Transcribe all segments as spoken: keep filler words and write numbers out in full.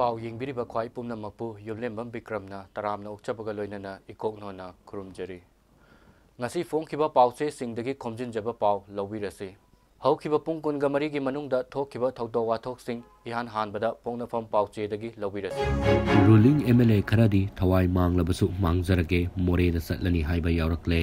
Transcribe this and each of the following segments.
ꯄꯥꯎ ꯌꯦꯡꯕꯤꯔꯤꯕ ꯈ꯭ꯋꯥꯏ ꯄꯨꯝꯅꯃꯛꯄꯨ ꯌꯨꯝꯂꯦꯝꯕꯝ ꯕꯤꯀ꯭ꯔꯝꯅ ꯇꯔꯥꯝꯅ ꯑꯣꯛꯆꯕꯒ ꯂꯣꯏꯅꯅ ꯏꯀꯣꯛ ꯅꯣꯟꯅ ꯈꯨꯔꯨꯝꯖꯔꯤ꯫ ꯉꯁꯤ ꯐꯣꯡꯈꯤꯕ ꯄꯥꯎꯆꯦꯁꯤꯡꯗꯒꯤ ꯈꯣꯝꯖꯤꯟꯖꯕ ꯄꯥꯎ ꯂꯧꯕꯤꯔꯁꯤ꯫ ꯍꯧꯈꯤꯕ ꯄꯨꯡ ꯀꯨꯟꯒ ꯃꯔꯤꯒꯤ ꯃꯅꯨꯡꯗ ꯊꯣꯛꯈꯤꯕ ꯊꯧꯗꯣꯛ ꯋꯥꯊꯣꯛꯁꯤꯡ ꯏꯍꯥꯟ ꯍꯥꯟꯕꯗ ꯄꯣꯛꯅꯐꯝ ꯄꯥꯎꯆꯦꯗꯒꯤ ꯂꯧꯕꯤꯔꯁꯤ꯫ Ruling M L A ꯈꯔꯗꯤ ꯊꯋꯥꯏ ꯃꯥꯡꯂꯕꯁꯨ ꯃꯥꯡꯖꯔꯒꯦ ꯃꯣꯔꯦꯗ ꯆꯠꯂꯅꯤ ꯍꯥꯏꯕ ꯌꯥꯎꯔꯛꯂꯦ꯫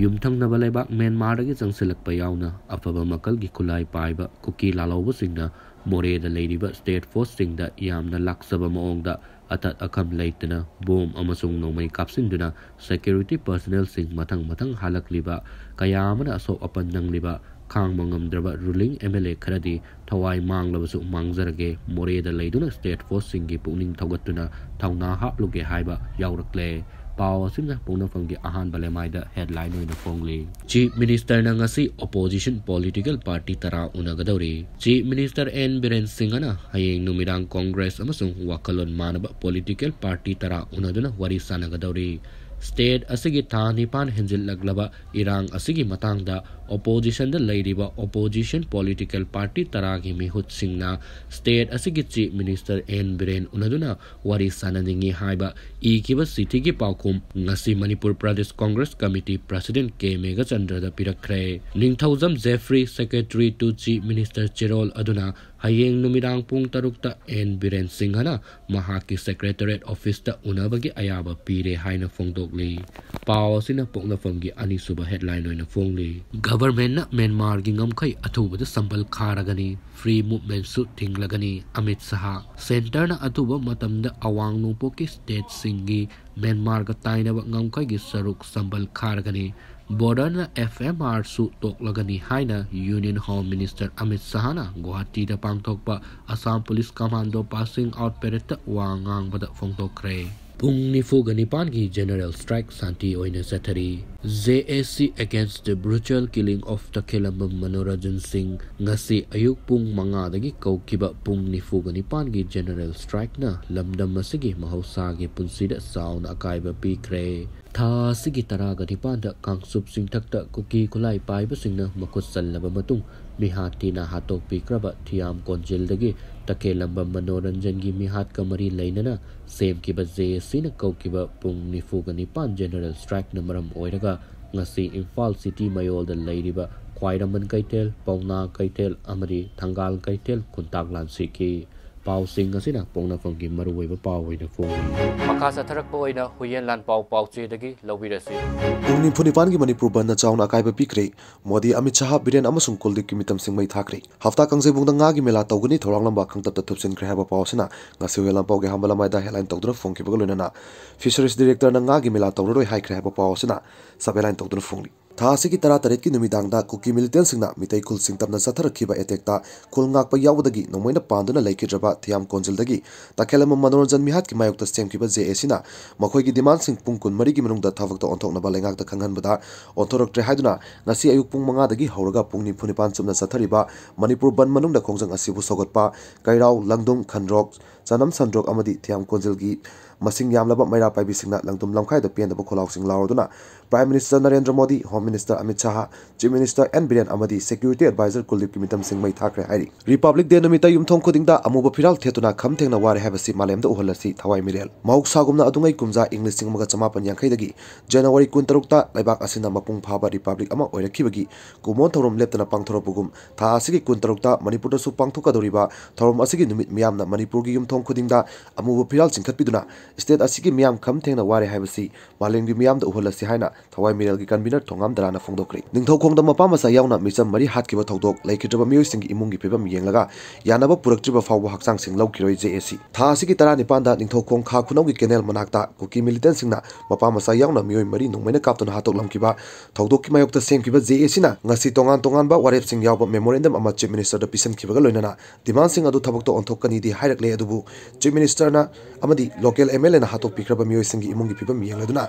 ꯌꯨꯝꯊꯪꯅꯕ ꯂꯩꯕꯥꯛ ꯃ꯭ꯌꯥꯟꯃꯥꯔꯗꯒꯤ ꯆꯪꯁꯤꯜꯂꯛꯄ ꯌꯥꯎꯅ ꯑꯐꯕ ꯃꯈꯜꯒꯤ ꯈꯨꯠꯂꯥꯏ ꯄꯥꯏꯕ ꯀꯨꯀꯤ ꯂꯥꯜꯍꯧꯕꯁꯤꯡꯅ ꯃꯣꯔꯦꯗ ꯂꯩꯔꯤꯕ state forceꯁꯤꯡꯗ ꯌꯥꯝꯅ ꯂꯥꯛꯆꯕ ꯃꯑꯣꯡꯗ ꯑꯇꯠ ꯑꯈꯝ ꯂꯩꯇꯅ ꯕꯣꯝ ꯑꯃꯁꯨꯡ ꯅꯣꯡꯃꯩ ꯀꯥꯞꯁꯤꯟꯗꯨꯅ security personnelꯁꯤꯡ ꯃꯊꯪ ꯃꯊꯪ ꯍꯜꯂꯛꯂꯤꯕ ꯀꯌꯥ ꯑꯃꯅ ꯑꯁꯣꯛ ꯑꯄꯟ ꯅꯪꯂꯤꯕ ꯈꯥꯡꯕ ꯉꯝꯗ꯭ꯔꯕ ruling M L A ꯈꯔꯗꯤ ꯊꯋꯥꯏ ꯃꯥꯡꯂꯕꯁꯨ ꯃꯥꯡꯖꯔꯒꯦ ꯃꯣꯔꯦꯗ ꯂꯩꯗꯨꯅ state forceꯁꯤꯡꯒꯤ ꯄꯨꯛꯅꯤꯡ ꯊꯧꯒꯠꯇꯨꯅ ꯊꯧꯅꯥ ꯍꯥꯞꯂꯨꯒꯦ ꯍꯥꯏꯕ ꯌꯥꯎꯔꯛꯂꯦ꯫ ꯄꯥꯎ ꯑꯁꯤꯅ ꯄꯣꯛꯅꯐꯝꯒꯤ ꯑꯍꯥꯟꯕ ꯂꯩꯃꯥꯏꯗ headline ꯑꯣꯏꯅ ꯐꯣꯡꯂꯤ꯫ Chief Ministerꯅ ꯉꯁꯤ opposition political party ꯇꯔꯥ ꯎꯅꯒꯗꯧꯔꯤ꯫ Chief Minister N ꯕꯤꯔꯦꯟ ꯁꯤꯡꯍꯅ ꯍꯌꯦꯡ ꯅꯨꯃꯤꯗꯥꯡ Congress ꯑꯃꯁꯨꯡ ꯋꯥꯈꯜꯂꯣꯟ ꯃꯥꯟꯅꯕ political party ꯇꯔꯥ ꯎꯅꯗꯨꯅ ꯋꯥꯔꯤ ꯁꯥꯟꯅꯒꯗꯧꯔꯤ꯫ State ꯑꯁꯤꯒꯤ ꯊꯥ ꯅꯤꯄꯥꯟ ꯍꯦꯟꯖꯤꯜꯂꯛꯂꯕ ꯏꯔꯥꯡ ꯑꯁꯤꯒꯤ ꯃꯇꯥꯡꯗ oppositionꯗ ꯂꯩꯔꯤꯕ opposition political party ꯇꯔꯥꯒꯤ ꯃꯤꯍꯨꯠꯁꯤꯡꯅ state ꯑꯁꯤꯒꯤ Chief Minister N ꯕꯤꯔꯦꯟ ꯎꯅꯗꯨꯅ ꯋꯥꯔꯤ ꯁꯥꯟꯅꯅꯤꯡꯏ ꯍꯥꯏꯕ ꯏꯈꯤꯕ ꯆꯤꯊꯤꯒꯤ ꯄꯥꯎꯈꯨꯝ ꯉꯁꯤ Manipur Pradesh Congress Committee President K ꯃꯦꯘꯆꯟꯗ꯭ꯔꯗ ꯄꯤꯔꯛꯈ꯭ꯔꯦ꯫ Ningthoujam Jeffrey, Secretary to Chief Minister ꯆꯦꯔꯣꯜ ꯑꯗꯨꯅ ꯍꯌꯦꯡ ꯅꯨꯃꯤꯗꯥꯡ ꯄꯨꯡ ꯇꯔꯨꯛꯇ N ꯕꯤꯔꯦꯟ ꯁꯤꯡꯍꯅ ꯃꯍꯥꯛꯀꯤ Secretariat officeꯇ ꯎꯅꯕꯒꯤ ꯑꯌꯥꯕ ꯄꯤꯔꯦ ꯍꯥꯏꯅ ꯐꯣꯡꯗꯣꯛꯂꯤ꯫ ꯄꯥꯎ ꯑꯁꯤꯅ ꯄꯣꯛꯅꯐꯝꯒꯤ ꯑꯅꯤꯁꯨꯕ headline ꯑꯣꯏꯅ ꯐꯣꯡꯂꯤ꯫ Governmentꯅ ꯃ꯭ꯌꯥꯟꯃꯥꯔꯒꯤ ꯉꯝꯈꯩ ꯑꯊꯨꯕꯗ ꯁꯝꯕꯜ ꯈꯥꯔꯒꯅꯤ, free movementꯁꯨ ꯊꯤꯡꯂꯒꯅꯤ, ꯑꯃꯤꯠ ꯁꯍꯥ꯫ Centreꯅ ꯑꯊꯨꯕ ꯃꯇꯝꯗ ꯑꯋꯥꯡ ꯅꯣꯡꯄꯣꯛꯀꯤ stateꯁꯤꯡꯒꯤ ꯃ꯭ꯌꯥꯟꯃꯥꯔꯒ ꯇꯥꯏꯅꯕ ꯉꯝꯈꯩꯒꯤ ꯁꯔꯨꯛ ꯁꯝꯕꯜ ꯈꯥꯔꯒꯅꯤ꯫ Borderꯅ F M Rꯁꯨ ꯇꯣꯛꯂꯒꯅꯤ ꯍꯥꯏꯅ Union Home Minister ꯑꯃꯤꯠ ꯁꯍꯥꯅ ꯒꯨꯋꯥꯍꯥꯇꯤꯗ ꯄꯥꯡꯊꯣꯛꯄ Assam Police Commando Passing Out Paradeꯇ ꯋꯥ ꯉꯥꯡꯕꯗ ꯐꯣꯡꯗꯣꯛꯈ꯭ꯔꯦ꯫ ꯄꯨꯡ ꯅꯤꯐꯨꯒ ꯅꯤꯄꯥꯟꯒꯤ general strike ꯁꯥꯟꯇꯤ ꯑꯣꯏꯅ ꯆꯠꯊꯔꯤ꯫ J A C against the brutal killing of ꯇꯈꯦꯜꯂꯝꯕꯝ Manoranjan ꯁꯤꯡ꯫ ꯉꯁꯤ ꯑꯌꯨꯛ ꯄꯨꯡ ꯃꯉꯥꯗꯒꯤ ꯀꯧꯈꯤꯕ ꯄꯨꯡ ꯅꯤꯐꯨꯒ ꯅꯤꯄꯥꯟꯒꯤ general strikeꯅ ꯂꯝꯗꯝ ꯑꯁꯤꯒꯤ ꯃꯍꯧꯁꯥꯒꯤ ꯄꯨꯟꯁꯤꯗ ꯆꯥꯎꯅ ꯑꯀꯥꯏꯕ ꯄꯤꯈ꯭ꯔꯦ꯫ ꯊꯥ ꯑꯁꯤꯒꯤ ꯇꯔꯥꯒ ꯅꯤꯄꯥꯟꯗ ꯀꯥꯡꯆꯨꯞ ꯆꯤꯡꯊꯛꯇ ꯀꯨꯀꯤ ꯈꯨꯠꯂꯥꯏ ꯄꯥꯏꯕꯁꯤꯡꯅ ꯃꯈꯨꯠ ꯆꯜꯂꯕ ꯃꯇꯨꯡ, ꯃꯤꯍꯥꯠ ꯊꯤꯅ ꯍꯥꯠꯇꯣꯛꯄꯤꯈ꯭ꯔꯕ ꯊꯤꯌꯥꯝ ꯀꯣꯟꯖꯤꯜꯗꯒꯤ ꯇꯈꯦꯜꯂꯝꯕꯝ ꯃꯅꯣꯔꯟꯖꯟꯒꯤ ꯃꯤꯍꯥꯠꯀ ꯃꯔꯤ ꯂꯩꯅꯅ ꯁꯦꯝꯈꯤꯕ J A Cꯅ ꯀꯧꯈꯤꯕ ꯄꯨꯡ ꯅꯤꯐꯨꯒ ꯅꯤꯄꯥꯟ general strikeꯅ ꯃꯔꯝ ꯑꯣꯏꯔꯒ ꯉꯁꯤ ꯏꯝꯐꯥꯜ city ꯃꯌꯣꯜꯗ ꯂꯩꯔꯤꯕ ꯈ꯭ꯋꯥꯏꯔꯝꯕꯟ ꯀꯩꯊꯦꯜ, ꯄꯥꯎꯅꯥ ꯀꯩꯊꯦꯜ ꯑꯃꯗꯤ ꯊꯪꯒꯥꯜ ꯀꯩꯊꯦꯜ ꯈꯨꯟꯇꯥꯛ ꯂꯥꯟꯁꯤꯈꯤ꯫ ꯄꯥꯎꯁꯤꯡ ꯑꯁꯤꯅ ꯄꯣꯛꯅꯐꯝꯒꯤ ꯃꯔꯨꯑꯣꯏꯕ ꯄꯥꯎ ꯑꯣꯏꯅ ꯐꯣꯡꯂꯤ꯫ ꯃꯈꯥ ꯆꯠꯊꯔꯛꯄ ꯑꯣꯏꯅ ꯍꯨꯏꯌꯦꯟ ꯂꯥꯟꯄꯥꯎ ꯄꯥꯎꯆꯦꯗꯒꯤ ꯂꯧꯕꯤꯔꯁꯤ꯫ ꯄꯨꯡ ꯅꯤꯐꯨ ꯅꯤꯄꯥꯟꯒꯤ ꯃꯅꯤꯄꯨꯔ ꯕꯟꯗꯅ ꯆꯥꯎꯅ ꯑꯀꯥꯏꯕ ꯄꯤꯈ꯭ꯔꯦ꯫ ꯃꯣꯗꯤ, ꯑꯃꯤꯠ ꯁꯥꯍ, ꯕꯤꯔꯦꯟ ꯑꯃꯁꯨꯡ ꯀꯨꯜꯗꯤꯞꯀꯤ ꯃꯤꯇꯝꯁꯤꯡ ꯃꯩ ꯊꯥꯈ꯭ꯔꯦ꯫ ꯍꯞꯇꯥ ꯀꯥꯡꯖꯩꯕꯨꯡꯗ ꯉꯥꯒꯤ ꯃꯦꯂꯥ ꯇꯧꯒꯅꯤ, ꯊꯧꯔꯥꯡ ꯂꯝꯕꯥ ꯈꯪꯇꯞꯇ ꯊꯨꯞꯆꯤꯟꯈ꯭ꯔꯦ ꯍꯥꯏꯕ ꯄꯥꯎ ꯑꯁꯤꯅ ꯉꯁꯤ ꯍꯨꯏꯌꯦꯟ ꯂꯥꯟꯄꯥꯎꯒꯤ ꯑꯍꯥꯟꯕ ꯂꯃꯥꯏꯗ headline ꯇꯧꯗꯨꯅ ꯐꯣꯡꯈꯤꯕꯒ ꯂꯣꯏꯅꯅ Fisheries Directorꯅ ꯉꯥꯒꯤ ꯃꯦꯂꯥ ꯇꯧꯔꯔꯣꯏ ꯍꯥꯏꯈ꯭ꯔꯦ ꯍꯥꯏꯕ ꯄꯥꯎ ꯑꯁꯤꯅ sub headline ꯇꯧꯗꯨꯅ ꯐꯣꯡꯂꯤ꯫ ꯊꯥ ꯑꯁꯤꯒꯤ ꯇꯔꯥꯇꯔꯦꯠꯀꯤ ꯅꯨꯃꯤꯗꯥꯡꯗ ꯀꯨꯀꯤ militantꯁꯤꯡꯅ ꯃꯤꯇꯩ ꯈꯨꯜ ꯁꯤꯡꯇꯝꯅ ꯆꯠꯊꯔꯛꯈꯤꯕ attackꯇ ꯈꯨꯜ ꯉꯥꯛꯄ ꯌꯥꯎꯕꯗꯒꯤ ꯅꯣꯡꯃꯩꯅ ꯄꯥꯟꯗꯨꯅ ꯂꯩꯈꯤꯗ꯭ꯔꯕ ꯊꯤꯌꯥꯝ ꯀꯣꯟꯖꯤꯜꯗꯒꯤ ꯇꯈꯦꯜꯂꯝꯕꯝ ꯃꯅꯣꯔꯟꯖꯟ ꯃꯤꯍꯥꯠꯀꯤ ꯃꯥꯌꯣꯛꯇ ꯁꯦꯝꯈꯤꯕ J A Cꯅ ꯃꯈꯣꯏꯒꯤ demandꯁꯤꯡ ꯄꯨꯡ ꯀꯨꯟꯃꯔꯤꯒꯤ ꯃꯅꯨꯡꯗ ꯊꯕꯛꯇ ꯑꯣꯟꯊꯣꯛꯅꯕ ꯂꯩꯉꯥꯛꯇ ꯈꯪꯍꯟꯕꯗ ꯑꯣꯟꯊꯣꯔꯛꯇ꯭ꯔꯦ ꯍꯥꯏꯗꯨꯅ ꯉꯁꯤ ꯑꯌꯨꯛ ꯄꯨꯡ ꯃꯉꯥꯗꯒꯤ ꯍꯧꯔꯒ ꯄꯨꯡ ꯅꯤꯐꯨ ꯅꯤꯄꯥꯟ ꯆꯨꯞꯅ ꯆꯠꯊꯔꯤꯕ ꯃꯅꯤꯄꯨꯔ ꯕꯟ ꯃꯅꯨꯡꯗ ꯈꯣꯡꯖꯪ ꯑꯁꯤꯕꯨ ꯁꯧꯒꯠꯄ ꯀꯩꯔꯥꯎ, ꯂꯪꯗꯨꯝ, ꯈꯟꯗ꯭ꯔꯣꯛ, ꯆꯅꯝ ꯁꯟꯗ꯭ꯔꯣꯛ ꯑꯃꯗꯤ ꯊꯤꯌꯥꯝ ꯀꯣꯟꯖꯤꯜꯒꯤ ꯃꯁꯤꯡ ꯌꯥꯝꯂꯕ ꯃꯩꯔꯥ ꯄꯥꯏꯕꯤꯁꯤꯡꯅ ꯂꯪꯗꯨꯝ ꯂꯝꯈꯥꯏꯗ ꯄꯦꯟꯗꯕ ꯈꯣꯜꯂꯥꯎꯁꯤꯡ ꯂꯥꯎꯔꯗꯨꯅ Prime Minister Narendra Modi, Home Minister Amit Shah, Chief Minister N Biren ꯑꯃꯗꯤ Security Advisor ꯀꯨꯜꯗꯤꯞꯀꯤ ꯃꯤꯇꯝꯁꯤꯡ ꯃꯩ ꯊꯥꯈ꯭ꯔꯦ ꯍꯥꯏꯔꯤ꯫ Republic Day ꯅꯨꯃꯤꯠꯇ ꯌꯨꯝꯊꯣꯡ ꯈꯨꯗꯤꯡꯗ ꯑꯃꯨꯕ ꯐꯤꯔꯥꯜ ꯊꯦꯠꯇꯨꯅ ꯈꯝ ꯊꯦꯡꯅ ꯋꯥꯔꯦ ꯍꯥꯏꯕꯁꯤ ꯃꯥꯂꯦꯝꯗ ꯎꯍꯜꯂꯁꯤ ꯊꯋꯥꯏ ꯃꯤꯔꯦꯜ꯫ ꯃꯍꯧꯁꯥꯒꯨꯝꯅ ꯑꯗꯨꯉꯩ ꯀꯨꯝꯖꯥ ꯏꯪ ꯂꯤꯁꯤꯡ ꯑꯃꯒ ꯆꯃꯥꯄꯟ ꯌꯥꯡꯈꯩꯗꯒꯤ ꯖꯅꯋꯥꯔꯤ ꯀꯨꯟꯇꯔꯨꯛꯇ ꯂꯩꯕꯥꯛ ꯑꯁꯤꯅ ꯃꯄꯨꯡ ꯐꯥꯕ Republic ꯑꯃ ꯑꯣꯏꯔꯛꯈꯤꯕꯒꯤ ꯀꯨꯝꯑꯣꯟ ꯊꯧꯔꯝ ꯂꯦꯞꯇꯅ ꯄꯥꯡꯊꯣꯔꯛꯄꯒꯨꯝ, ꯊꯥ ꯑꯁꯤꯒꯤ ꯀꯨꯟꯇꯔꯨꯛꯇ ꯃꯅꯤꯄꯨꯔꯗꯁꯨ ꯄꯥꯡꯊꯣꯛꯀꯗꯧꯔꯤꯕ ꯊꯧꯔꯝ ꯑꯁꯤꯒꯤ ꯅꯨꯃꯤꯠ ꯃꯤꯌꯥꯝꯅ ꯃꯅꯤꯄꯨꯔꯒꯤ ꯌꯨꯝꯊꯣꯡ ꯈꯨꯗꯤꯡꯗ ꯑꯃꯨꯕ ꯐꯤꯔꯥꯜ ꯆꯤꯡꯈꯠꯄꯤꯗꯨꯅ state ꯑꯁꯤꯒꯤ ꯃꯤꯌꯥꯝ ꯈꯝ ꯊꯦꯡꯅ ꯋꯥꯔꯦ ꯍꯥꯏꯕꯁꯤ ꯃꯥꯂꯦꯝꯒꯤ ꯃꯤꯌꯥꯝꯗ ꯎꯍꯜꯂꯁꯤ ꯍꯥꯏꯅ ꯊꯋꯥꯏ ꯃꯤꯔꯦꯜꯒꯤ convener ꯊꯣꯉꯥꯝ ꯇꯔꯥꯅ ꯐꯣꯡꯗꯣꯛꯈ꯭ꯔꯤ꯫ ꯅꯤꯡꯊꯧꯈꯣꯡꯗ ꯃꯄꯥ ꯃꯆꯥ ꯌꯥꯎꯅ ꯃꯤꯆꯝ ꯃꯔꯤ ꯍꯥꯠꯈꯤꯕ ꯊꯧꯗꯣꯛ, ꯂꯩꯈꯤꯗ꯭ꯔꯕ ꯃꯤꯑꯣꯏꯁꯤꯡꯒꯤ ꯏꯃꯨꯡꯒꯤ ꯐꯤꯕꯝ ꯌꯦꯡꯂꯒ ꯌꯥꯅꯕ ꯄꯨꯔꯛꯇ꯭ꯔꯤꯕ ꯐꯥꯎꯕ ꯍꯛꯆꯥꯡꯁꯤꯡ ꯂꯧꯈꯤꯔꯣꯏ ꯖꯦ ꯑꯦ ꯁꯤ꯫ ꯊꯥ ꯑꯁꯤꯒꯤ ꯇꯔꯥꯅꯤꯄꯥꯟꯗ ꯅꯤꯡꯊꯧꯈꯣꯡ ꯈꯥ ꯈꯨꯅꯧꯒꯤ ꯀꯦꯅꯦꯜ ꯃꯅꯥꯛꯇ ꯀꯨꯀꯤ ꯃꯤꯂꯤꯇꯦꯟꯁꯤꯡꯅ ꯃꯄꯥ ꯃꯆꯥ ꯌꯥꯎꯅ ꯃꯤꯑꯣꯏ ꯃꯔꯤ ꯅꯣꯡꯃꯩꯅ ꯀꯥꯞꯇꯨꯅ ꯍꯥꯠꯇꯣꯛꯂꯝꯈꯤꯕ ꯊꯧꯗꯣꯛꯀꯤ ꯃꯥꯌꯣꯛꯇ ꯁꯦꯝꯈꯤꯕ ꯖꯦ ꯑꯦ ꯁꯤꯅ ꯉꯁꯤ ꯇꯣꯉꯥꯟ ꯇꯣꯉꯥꯟꯕ ꯋꯥꯔꯦꯞꯁꯤꯡ ꯌꯥꯎꯕ ꯃꯦꯃꯣꯔꯦꯟꯗꯝ ꯑꯃ ꯆꯤꯐ ꯃꯤꯅꯤꯁꯇꯔꯗ ꯄꯤꯁꯤꯟꯈꯤꯕꯒ ꯂꯣꯏꯅꯅ ꯗꯤꯃꯥꯟꯁꯤꯡ ꯑꯗꯨ ꯊꯕꯛꯇ ꯑꯣꯟꯊꯣꯛꯀꯅꯤꯗꯤ ꯍꯥꯏꯔꯛꯂꯦ, ꯑꯗꯨꯕꯨ ꯆꯤꯐ ꯃꯤꯅꯤꯁꯇꯔꯅ ꯑꯃꯗꯤ ꯂꯣꯀꯦꯜ ꯑꯦꯝ ꯑꯦꯜ ꯑꯦꯅ ꯍꯥꯠꯇꯣꯛꯄꯤꯈ꯭ꯔꯕ ꯃꯤꯑꯣꯏꯁꯤꯡꯒꯤ ꯏꯃꯨꯡꯒꯤ ꯐꯤꯕꯝ ꯌꯦꯡꯂꯗꯨꯅ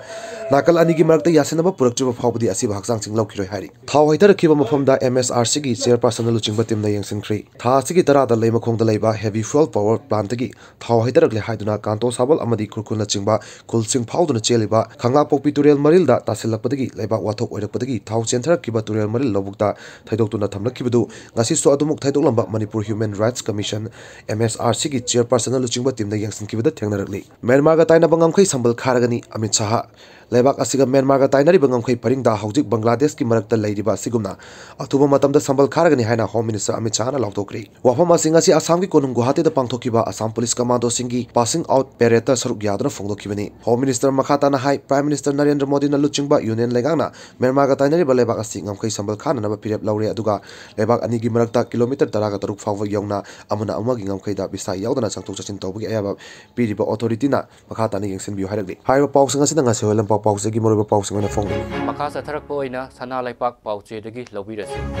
ꯅꯥꯀꯜ ꯑꯅꯤꯒꯤ ꯃꯔꯛꯇ ꯌꯥꯁꯤꯟꯅꯕ ꯄꯨꯔꯛꯇ꯭ꯔꯤꯕ ꯐꯥꯎꯕꯗꯤ ꯑꯁꯤꯕ ꯍꯛꯆꯥꯡꯁꯤꯡ ꯂꯧꯈꯤꯔꯣꯏ ꯍꯥꯏꯔꯤ꯫ ꯊꯥꯎ ꯍꯩꯊꯔꯛꯈꯤꯕ ꯃꯐꯝꯗ ꯑꯦꯝ ꯑꯦꯁ ꯑꯥꯔ ꯁꯤꯒꯤ ꯆꯦꯌꯔꯄꯥꯔꯁꯟꯅ ꯂꯨꯆꯤꯡꯕ ꯇꯤꯝꯅ ꯌꯦꯡꯁꯤꯟꯈ꯭ꯔꯤ꯫ ꯊꯥ ꯑꯁꯤꯒꯤ ꯇꯔꯥꯗ ꯂꯩꯃꯈꯣꯡꯗ ꯂꯩꯕ ꯍꯦꯚꯤ ꯐ꯭ꯌꯨꯑꯦꯜ ꯄꯥꯋꯔ ꯄ꯭ꯂꯥꯟꯠꯇꯒꯤ ꯊꯥꯎ ꯍꯩꯊꯔꯛꯂꯦ ꯍꯥꯏꯗꯨꯅ ꯀꯥꯟꯇꯣ ꯁꯥꯕꯜ ꯑꯃꯗꯤ ꯈꯨꯔꯈꯨꯜꯅꯆꯤꯡꯕ ꯈꯨꯜꯁꯤꯡ ꯐꯥꯎꯗꯨꯅ ꯆꯦꯜꯂꯤꯕ ꯈꯪꯂꯥꯄꯣꯛꯄꯤ ꯇꯨꯔꯦꯜ ꯃꯔꯤꯜꯗ ꯇꯥꯁꯤꯜꯂꯛꯄꯗꯒꯤ ꯂꯩꯕꯥꯛ ꯋꯥꯊꯣꯛ ꯑꯣꯏꯔꯛꯄꯗꯒꯤ ꯊꯥꯎ ꯆꯦꯟꯊꯔꯛꯈꯤꯕ ꯇꯨꯔꯦꯜ ꯃꯔꯤꯜ ꯂꯧꯕꯨꯛꯇ ꯊꯩꯗꯣꯛꯇꯨꯅ ꯊꯝꯂꯛꯈꯤꯕꯗꯨ ꯉꯁꯤꯁꯨ ꯑꯗꯨꯃꯛ ꯊꯩꯗꯣꯛꯂꯝꯕ Manipur human rights commission, M S R ꯁꯤꯒꯤ ꯆꯦꯌꯔꯄꯥꯔꯁꯟꯅ ꯂꯨꯆꯤꯡꯕ ꯇꯤꯝꯅ ꯌꯦꯡꯁꯤꯟꯈꯤꯕꯗ ꯊꯦꯡꯅꯔꯛꯂꯤ꯫ ꯃ꯭ꯌꯥꯟꯃꯥꯔꯒ ꯇꯥꯏꯅꯕ ꯉꯝꯈꯩ ꯁꯝꯕꯜ ꯈꯥꯔꯒꯅꯤ, ꯑꯃꯤꯠ ꯁꯥꯍ꯫ ꯂꯩꯕꯥꯛ ꯑꯁꯤꯒ ꯃ꯭ꯌꯥꯟꯃꯥꯔꯒ ꯇꯥꯏꯅꯔꯤꯕ ꯉꯝꯈꯩ ꯄꯔꯤꯡꯗ ꯍꯧꯖꯤꯛ ꯕꯪꯒ꯭ꯂꯥꯗꯦꯁꯀꯤ ꯃꯔꯛꯇ ꯂꯩꯔꯤꯕ ꯑꯁꯤꯒꯨꯝꯅ ꯑꯊꯨꯕ ꯃꯇꯝꯗ ꯁꯝꯕꯜ ꯈꯥꯔꯒꯅꯤ ꯍꯥꯏꯅ ꯍꯣꯝ ꯃꯤꯅꯤꯁꯇꯔ ꯑꯃꯤꯠ ꯁꯥꯍꯅ ꯂꯥꯎꯊꯣꯛꯈ꯭ꯔꯤ꯫ ꯋꯥꯐꯝ ꯑꯁꯤ ꯉꯁꯤ ꯑꯁꯥꯝꯒꯤ ꯀꯣꯅꯨꯡ ꯒꯨꯋꯥꯍꯥꯇꯤꯗ ꯄꯥꯡꯊꯣꯛꯈꯤꯕ ꯑꯁꯥꯝ ꯄꯨꯂꯤꯁ ꯀꯃꯥꯟꯗꯣꯁꯤꯡꯒꯤ ꯄꯥꯁꯤꯡ ꯑꯥꯎꯠ ꯄꯦꯔꯦꯗꯇ ꯁꯔꯨꯛ ꯌꯥꯗꯨꯅ ꯐꯣꯡꯗꯣꯛꯈꯤꯕꯅꯤ꯫ ꯍꯣꯝ ꯃꯤꯅꯤꯁꯇꯔ ꯃꯈꯥ ꯇꯥꯅ ꯍꯥꯏ, ꯄ꯭ꯔꯥꯏꯝ ꯃꯤꯅꯤꯁꯇꯔ ꯅꯔꯦꯟꯗ꯭ꯔ ꯃꯣꯗꯤꯅ ꯂꯨꯆꯤꯡꯕ ꯌꯨꯅꯤꯌꯟ ꯂꯩꯉꯥꯛꯅ ꯃ꯭ꯌꯥꯟꯃꯥꯔꯒ ꯇꯥꯏꯅꯔꯤꯕ ꯂꯩꯕꯥꯛ ꯑꯁꯤ ꯉꯝꯈꯩ ꯁꯝꯕꯜ ꯈꯥꯅꯅꯕ ꯐꯤꯔꯦꯞ ꯂꯧꯔꯦ, ꯑꯗꯨꯒ ꯂꯩꯕꯥꯛ ꯑꯅꯤꯒꯤ ꯃꯔꯛꯇ ꯀꯤꯂꯣꯃꯤꯇꯔ ꯇꯔꯥꯒ ꯇꯔꯨꯛ ꯐꯥꯎꯕ ꯌꯧꯅ ꯑꯃꯅ ꯑꯃꯒꯤ ꯉꯝꯈꯩꯗ ꯚꯤꯁꯥ ꯌꯥꯎꯗꯅ ꯆꯪꯊꯣꯛ ꯆꯠꯁꯤꯟ ꯇꯧꯕꯒꯤ ꯑꯌꯥꯕ ꯄꯤꯔꯤꯕ ꯑꯣꯊꯣꯔꯤꯇꯤꯅ ꯃꯈꯥ ꯇꯥꯅ ꯌꯦꯡꯁꯤꯟꯕꯤꯌꯨ ꯍꯥꯏꯔꯛꯂꯤ꯫ ꯍꯥꯏꯔꯤꯕ ꯄꯥꯎꯁꯤꯡ ꯑꯁꯤꯅ ꯉꯁꯤ ꯑꯣꯏ ꯂꯝꯄꯥꯛ ꯄꯥꯎꯆꯦꯒꯤ ꯃꯔꯨꯑꯣꯏꯕ ꯄꯥꯎꯁꯤꯡ ꯑꯣꯏꯅ ꯐꯣꯡꯂꯤ꯫ ꯃꯈꯥ ꯆꯠꯊꯔꯛꯄ ꯑꯣꯏꯅ ꯁꯅꯥ ꯂꯩꯄꯥꯛ ꯄꯥꯎꯆꯦꯗꯒꯤ ꯂꯧꯕꯤꯔꯁꯤ꯫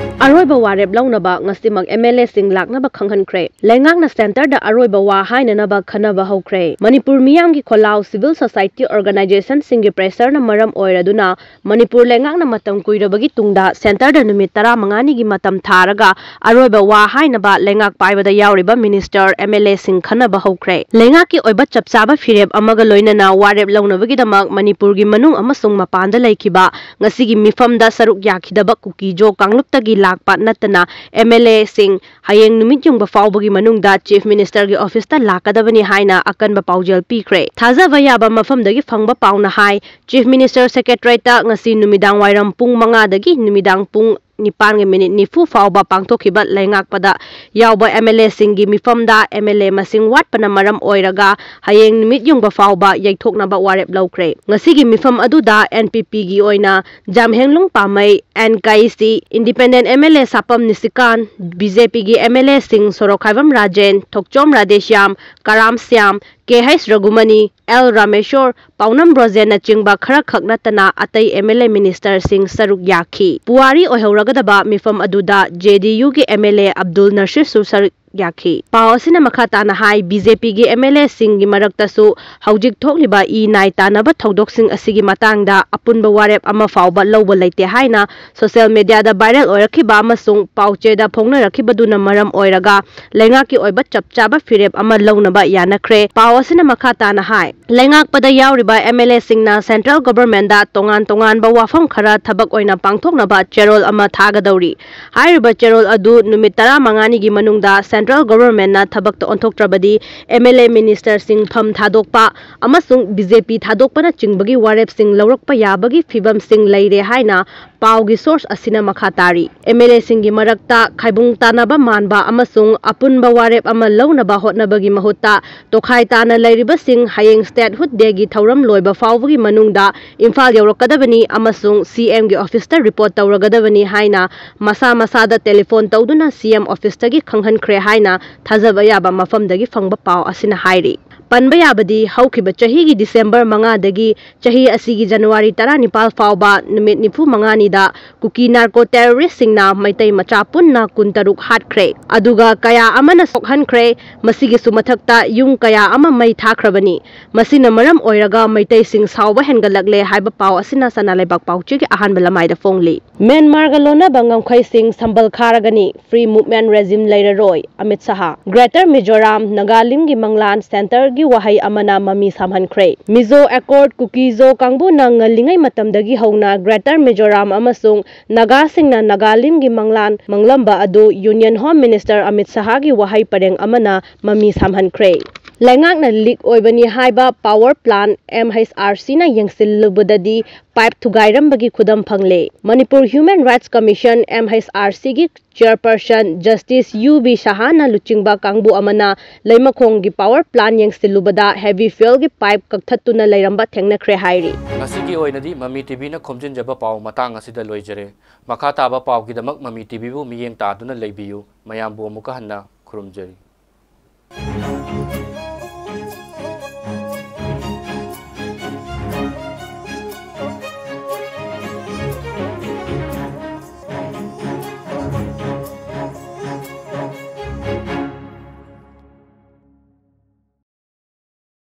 ꯑꯔꯣꯏꯕ ꯋꯥꯔꯦꯞ ꯂꯧꯅꯕ ꯉꯁꯤꯃꯛ ꯑꯦꯝ ꯑꯦꯜ ꯑꯦꯁꯤꯡ ꯂꯥꯛꯅꯕ ꯈꯪꯍꯟꯈ꯭ꯔꯦ꯫ ꯂꯩꯉꯥꯛꯅ ꯁꯦꯟꯇꯔꯗ ꯑꯔꯣꯏꯕ ꯋꯥ ꯍꯥꯏꯅꯅꯕ ꯈꯟꯅꯕ ꯍꯧꯈ꯭ꯔꯦ꯫ ꯃꯅꯤꯄꯨꯔ ꯃꯤꯌꯥꯝꯒꯤ ꯈꯣꯜꯂꯥꯎ, ꯁꯤꯚꯤꯜ ꯁꯣꯁꯥꯏꯇꯤ ꯑꯣꯔꯒꯅꯥꯏꯖꯦꯁꯟꯁꯤꯡꯒꯤ ꯄ꯭ꯔꯦꯁꯔꯅ ꯃꯔꯝ ꯑꯣꯏꯔꯗꯨꯅ ꯃꯅꯤꯄꯨꯔ ꯂꯩꯉꯥꯛꯅ ꯃꯇꯝ ꯀꯨꯏꯔꯕꯒꯤ ꯇꯨꯡꯗ ꯁꯦꯟꯇꯔꯗ ꯅꯨꯃꯤꯠ ꯇꯔꯥꯃꯉꯥꯅꯤꯒꯤ ꯃꯇꯝ ꯊꯥꯔꯒ ꯑꯔꯣꯏꯕ ꯋꯥ ꯍꯥꯏꯅꯕ ꯂꯩꯉꯥꯛ ꯄꯥꯏꯕꯗ ꯌꯥꯎꯔꯤꯕ ꯃꯤꯅꯤꯁꯇꯔ, ꯑꯦꯝ ꯑꯦꯜ ꯑꯦꯁꯤꯡ ꯈꯟꯅꯕ ꯍꯧꯈ꯭ꯔꯦ꯫ ꯂꯩꯉꯥꯛꯀꯤ ꯑꯣꯏꯕ ꯆꯞ ꯆꯥꯕ ꯐꯤꯔꯦꯞ ꯑꯃꯒ ꯂꯣꯏꯅꯅ ꯋꯥꯔꯦꯞ ꯂꯧꯅꯕꯒꯤꯗꯃꯛ ꯃꯅꯤꯄꯨꯔꯒꯤ ꯃꯅꯨꯡ ꯑꯃꯁꯨꯡ ꯃꯄꯥꯟꯗ ꯂꯩꯈꯤꯕ ꯉꯁꯤꯒꯤ ꯃꯤꯐꯝꯗ ꯁꯔꯨꯛ ꯌꯥꯈꯤꯗꯕ ꯀꯨꯀꯤꯖꯣ ꯀꯥꯡꯂꯨꯞꯇꯒꯤ ꯂꯥꯛꯄ ꯅꯠꯇꯅ ꯑꯦꯝ ꯑꯦꯜ ꯑꯦꯁꯤꯡ ꯍꯌꯦꯡ ꯅꯨꯃꯤꯠ ꯌꯨꯡꯕ ꯐꯥꯎꯕꯒꯤ ꯃꯅꯨꯡꯗ ꯆꯤꯐ ꯃꯤꯅꯤꯁꯇꯔꯒꯤ ꯑꯣꯐꯤꯁꯇ ꯂꯥꯛꯀꯗꯕꯅꯤ ꯍꯥꯏꯅ ꯑꯀꯟꯕ ꯄꯥꯎꯖꯦꯜ ꯄꯤꯈ꯭ꯔꯦ꯫ ꯊꯥꯖꯕ ꯌꯥꯕ ꯃꯐꯝꯗꯒꯤ ꯐꯪꯕ ꯄꯥꯎꯅ ꯍꯥꯏ, ꯆꯤꯐ ꯃꯤꯅꯤꯁꯇꯔ ꯁꯦꯀ꯭ꯔꯦꯇꯔꯤꯌꯦꯠꯇ ꯉꯁꯤ ꯅꯨꯃꯤꯗꯥꯡ ꯋꯥꯏꯔꯝ ꯄꯨꯡ ꯃꯉꯥꯗꯒꯤ ꯅꯨꯃꯤꯗꯥꯡ ꯄꯨꯡ ꯅꯤꯄꯥꯟꯒꯤ ꯃꯤꯅꯤꯠ ꯅꯤꯐꯨ ꯐꯥꯎꯕ ꯄꯥꯡꯊꯣꯛꯈꯤꯕ ꯂꯩꯉꯥꯛꯄꯗ ꯌꯥꯎꯕ ꯑꯦꯝ ꯑꯦꯜ ꯑꯦꯁꯤꯡꯒꯤ ꯃꯤꯐꯝꯗ ꯑꯦꯝ ꯑꯦꯜ ꯑꯦ ꯃꯁꯤꯡ ꯋꯥꯠꯄꯅ ꯃꯔꯝ ꯑꯣꯏꯔꯒ ꯍꯌꯦꯡ ꯅꯨꯃꯤꯠ ꯌꯨꯡꯕ ꯐꯥꯎꯕ ꯌꯩꯊꯣꯛꯅꯕ ꯋꯥꯔꯦꯞ ꯂꯧꯈ꯭ꯔꯦ꯫ ꯉꯁꯤꯒꯤ ꯃꯤꯐꯝ ꯑꯗꯨꯗ ꯑꯦꯟ ꯄꯤ ꯄꯤꯒꯤ ꯑꯣꯏꯅ Jamhenglung Pamei, N Kayisii, independent M L A Sapam Nishikant, B J ꯄꯤꯒꯤ ꯑꯦꯝ ꯑꯦꯜ ꯑꯦꯁꯤꯡ Sorokhaibam Rajen, Thokchom Radheshyam, Karam Shyam, K H Raghumani, L Rameshwar, ꯄꯥꯎꯅꯝ ꯕ꯭ꯔꯣꯖꯦꯟꯅꯆꯤꯡꯕ ꯈꯔꯈꯛ ꯅꯠꯇꯅ ꯑꯇꯩ ꯑꯦꯝ ꯑꯦꯜ ꯑꯦ ꯃꯤꯅꯤꯁꯇꯔꯁꯤꯡ ꯁꯔꯨꯛ ꯌꯥꯈꯤ꯫ ꯄꯨꯋꯥꯔꯤ ꯑꯣꯏꯍꯧꯔꯒꯗꯕ ꯃꯤꯐꯝ ꯑꯗꯨꯗ ꯖꯦ ꯗꯤ ꯌꯨꯒꯤ ꯑꯦꯝ ꯑꯦꯜ ꯑꯦ ꯑꯕꯗꯨꯜ ꯅꯁꯤꯔꯁꯨ ꯁꯔꯨꯛ ꯌꯥꯈꯤ꯫ ꯄꯥꯎ ꯑꯁꯤꯅ ꯃꯈꯥ ꯇꯥꯅ ꯍꯥꯏ, ꯕꯤ ꯖꯦ ꯄꯤꯒꯤ ꯑꯦꯝ ꯑꯦꯜ ꯑꯦꯁꯤꯡꯒꯤ ꯃꯔꯛꯇꯁꯨ ꯍꯧꯖꯤꯛ ꯊꯣꯛꯂꯤꯕ ꯏ ꯅꯥꯏ ꯇꯥꯟꯅꯕ ꯊꯧꯗꯣꯛꯁꯤꯡ ꯑꯁꯤꯒꯤ ꯃꯇꯥꯡꯗ ꯑꯄꯨꯟꯕ ꯋꯥꯔꯦꯞ ꯑꯃ ꯐꯥꯎꯕ ꯂꯧꯕ ꯂꯩꯇꯦ ꯍꯥꯏꯅ ꯁꯣꯁꯤꯌꯦꯜ ꯃꯤꯗꯤꯌꯥꯗ ꯚꯥꯏꯔꯦꯜ ꯑꯣꯏꯔꯛꯈꯤꯕ ꯑꯃꯁꯨꯡ ꯄꯥꯎꯆꯦꯗ ꯐꯣꯡꯅꯔꯛꯈꯤꯕꯗꯨꯅ ꯃꯔꯝ ꯑꯣꯏꯔꯒ ꯂꯩꯉꯥꯛꯀꯤ ꯑꯣꯏꯕ ꯆꯞ ꯆꯥꯕ ꯐꯤꯔꯦꯞ ꯑꯃ ꯂꯧꯅꯕ ꯌꯥꯅꯈ꯭ꯔꯦ꯫ ꯄꯥꯎ ꯑꯁꯤꯅ ꯃꯈꯥ ꯇꯥꯅ ꯍꯥꯏ, ꯂꯩꯉꯥꯛꯄꯗ ꯌꯥꯎꯔꯤꯕ ꯑꯦꯝ ꯑꯦꯜ ꯑꯦꯁꯤꯡꯅ ꯁꯦꯟꯇ꯭ꯔꯦꯜ ꯒꯣꯚꯔꯟꯃꯦꯟꯠꯗ ꯇꯣꯉꯥꯟ ꯇꯣꯉꯥꯟꯕ ꯋꯥꯐꯝ ꯈꯔ ꯊꯕꯛ ꯑꯣꯏꯅ ꯄꯥꯡꯊꯣꯛꯅꯕ ꯆꯦꯔꯣꯜ ꯑꯃ ꯊꯥꯒꯗꯧꯔꯤ꯫ ꯍꯥꯏꯔꯤꯕ ꯆꯦꯔꯣꯜ ꯑꯗꯨ ꯅꯨꯃꯤꯠ ꯇꯔꯥꯃꯉꯥꯅꯤꯒꯤ ꯃꯅꯨꯡꯗ ꯁꯦꯟꯇ꯭ꯔꯦꯜ ꯒꯣꯚꯔꯟꯃꯦꯟꯠꯅ ꯊꯕꯛꯇ ꯑꯣꯟꯊꯣꯛꯇ꯭ꯔꯕꯗꯤ ꯑꯦꯝ ꯑꯦꯜ ꯑꯦ ꯃꯤꯅꯤꯁꯇꯔꯁꯤꯡ ꯐꯝ ꯊꯥꯗꯣꯛꯄ ꯑꯃꯁꯨꯡ ꯕꯤ ꯖꯦ ꯄꯤ ꯊꯥꯗꯣꯛꯄꯅꯆꯤꯡꯕꯒꯤ ꯋꯥꯔꯦꯞꯁꯤꯡ ꯂꯧꯔꯛꯄ ꯌꯥꯕꯒꯤ ꯐꯤꯚꯝꯁꯤꯡ ꯂꯩꯔꯦ ꯍꯥꯏꯅ ꯄꯥꯎꯒꯤ ꯁꯣꯔꯁ ꯑꯁꯤꯅ ꯃꯈꯥ ꯇꯥꯔꯤ꯫ ꯑꯦꯝ ꯑꯦꯜ ꯑꯦꯁꯤꯡꯒꯤ ꯃꯔꯛꯇ ꯈꯥꯏꯕꯨꯡ ꯇꯥꯟꯅꯕ ꯃꯥꯟꯕ ꯑꯃꯁꯨꯡ ꯑꯄꯨꯟꯕ ꯋꯥꯔꯦꯞ ꯑꯃ ꯂꯧꯅꯕ ꯍꯣꯠꯅꯕꯒꯤ ꯃꯍꯨꯠꯇ ꯇꯣꯈꯥꯏ ꯇꯥꯅ ꯂꯩꯔꯤꯕꯁꯤꯡ ꯍꯌꯦꯡ ꯁ꯭ꯇꯦꯠꯍꯨꯗ ꯗꯦꯒꯤ ꯊꯧꯔꯝ ꯂꯣꯏꯕ ꯐꯥꯎꯕꯒꯤ ꯃꯅꯨꯡꯗ ꯏꯝꯐꯥꯜ ꯌꯧꯔꯛꯀꯗꯕꯅꯤ ꯑꯃꯁꯨꯡ ꯁꯤ ꯑꯦꯝꯒꯤ ꯑꯣꯐꯤꯁꯇ ꯔꯤꯄꯣꯔꯠ ꯇꯧꯔꯒꯗꯕꯅꯤ ꯍꯥꯏꯅ ꯃꯁꯥ ꯃꯁꯥꯗ ꯇꯦꯂꯤꯐꯣꯟ ꯇꯧꯗꯨꯅ ꯁꯤ ꯑꯦꯝ ꯑꯣꯐꯤꯁꯇꯒꯤ ꯈꯪꯍꯟꯈ꯭ꯔꯦ ꯍꯥꯏꯅ ꯊꯥꯖꯕ ꯌꯥꯕ ꯃꯐꯝꯗꯒꯤ ꯐꯪꯕ ꯄꯥꯎ ꯑꯁꯤꯅ ꯍꯥꯏꯔꯤ꯫ ꯄꯟꯕ ꯌꯥꯕꯗꯤ, ꯍꯧꯈꯤꯕ ꯆꯍꯤꯒꯤ ꯗꯤꯁꯦꯝꯕꯔ ꯃꯉꯥꯗꯒꯤ ꯆꯍꯤ ꯑꯁꯤꯒꯤ ꯖꯅꯋꯥꯔꯤ ꯇꯔꯥꯅꯤꯄꯥꯜ ꯐꯥꯎꯕ ꯅꯨꯃꯤꯠ ꯅꯤꯐꯨ ꯃꯉꯥꯅꯤꯗ ꯀꯨꯀꯤ ꯅꯥꯔꯀꯣ ꯇꯦꯔꯣꯔꯤꯁꯁꯤꯡꯅ ꯃꯩꯇꯩ ꯃꯆꯥ ꯄꯨꯟꯅ ꯀꯨꯟꯇꯔꯨꯛ ꯍꯥꯠꯈ꯭ꯔꯦ, ꯑꯗꯨꯒ ꯀꯌꯥ ꯑꯃꯅ ꯁꯣꯛꯍꯟꯈ꯭ꯔꯦ꯫ ꯃꯁꯤꯒꯤꯁꯨ ꯃꯊꯛꯇ ꯌꯨꯝ ꯀꯌꯥ ꯑꯃ ꯃꯩ ꯊꯥꯈ꯭ꯔꯕꯅꯤ꯫ ꯃꯁꯤꯅ ꯃꯔꯝ ꯑꯣꯏꯔꯒ ꯃꯩꯇꯩꯁꯤꯡ ꯁꯥꯎꯕ ꯍꯦꯟꯒꯠꯂꯛꯂꯦ ꯍꯥꯏꯕ ꯄꯥꯎ ꯑꯁꯤꯅ ꯁꯅꯥ ꯂꯩꯕꯥꯛ ꯄꯥꯎꯆꯦꯒꯤ ꯑꯍꯥꯟꯕ ꯂꯃꯥꯏꯗ ꯐꯣꯡꯂꯤ꯫ ꯃ꯭ꯌꯥꯟꯃꯥꯔꯒ ꯂꯣꯟꯅꯕ ꯉꯝꯈꯩꯁꯤꯡ ꯁꯝꯕꯜ ꯈꯥꯔꯒꯅꯤ, free movement regime ꯂꯩꯔꯔꯣꯏ, ꯑꯃꯤꯠ ꯁꯍꯥ꯫ Greater Mizoram, ꯅꯥꯒꯥꯂꯤꯝꯒꯤ ꯃꯪꯂꯥꯟ, ꯁꯦꯟꯇꯔꯒꯤ ꯋꯥꯍꯩ ꯑꯃꯅ ꯃꯃꯤ ꯁꯥꯝꯍꯟꯈ꯭ꯔꯦ꯫ Mizo Accord, ꯀꯨꯀꯤ-ꯖꯣ ꯀꯥꯡꯕꯨꯅ ꯉꯜꯂꯤꯉꯩ ꯃꯇꯝꯗꯒꯤ ꯍꯧꯅ Greater Mizoram ꯑꯃꯁꯨꯡ ꯅꯥꯒꯥꯁꯤꯡꯅ ꯅꯥꯒꯥꯂꯤꯝꯒꯤ ꯃꯪꯂꯥꯟ ꯃꯪꯂꯝꯕ ꯑꯗꯨ Union Home Minister ꯑꯃꯤꯠ ꯁꯍꯥꯒꯤ ꯋꯥꯍꯩ ꯄꯔꯦꯡ ꯑꯃꯅ ꯃꯃꯤ ꯁꯥꯝꯍꯟꯈ꯭ꯔꯦ꯫ ꯂꯩꯉꯥꯛꯅ ꯂꯤꯛ ꯑꯣꯏꯕꯅꯤ ꯍꯥꯏꯕ power plan M H R ꯁꯤꯅ ꯌꯦꯡꯁꯤꯜꯂꯨꯕꯗꯗꯤ ꯄꯥꯏꯞ ꯊꯨꯒꯥꯏꯔꯝꯕꯒꯤ ꯈꯨꯗꯝ ꯐꯪꯂꯦ꯫ Manipur human rights commission, M H R ꯁꯤꯒꯤ ꯆꯤꯌꯔꯄꯔꯁꯟ ꯖꯁꯇꯤꯁ ꯌꯨ ꯕꯤ ꯁꯍꯥꯅ ꯂꯨꯆꯤꯡꯕ ꯀꯥꯡꯕꯨ ꯑꯃꯅ ꯂꯩꯃꯈꯣꯡꯒꯤ ꯄꯥꯋꯔ ꯄ꯭ꯂꯥꯟ ꯌꯦꯡꯁꯤꯜꯂꯨꯕꯗ ꯍꯦꯚꯤ ꯐ꯭ꯌꯨꯑꯦꯜꯒꯤ ꯄꯥꯏꯞ ꯀꯛꯊꯠꯇꯨꯅ ꯂꯩꯔꯝꯕ ꯊꯦꯡꯅꯈ꯭ꯔꯦ ꯍꯥꯏꯔꯤ꯫ ꯉꯁꯤꯒꯤ ꯑꯣꯏꯅꯗꯤ ꯃꯃꯤ ꯇꯤꯚꯤꯅ ꯈꯣꯝꯖꯤꯟꯖꯕ ꯄꯥꯎ ꯃꯇꯥꯡ ꯑꯁꯤꯗ ꯂꯣꯏꯖꯔꯦ꯫ ꯃꯈꯥ ꯇꯥꯕ ꯄꯥꯎꯒꯤꯗꯃꯛ ꯃꯃꯤ ꯇꯤꯚꯤꯕꯨ ꯃꯤꯠꯌꯦꯡ ꯇꯥꯗꯨꯅ ꯂꯩꯕꯤꯌꯨ꯫ ꯃꯌꯥꯝꯕꯨ ꯑꯃꯨꯛꯀ ꯍꯟꯅ ꯈꯨꯔꯨꯝꯖꯔꯤ꯫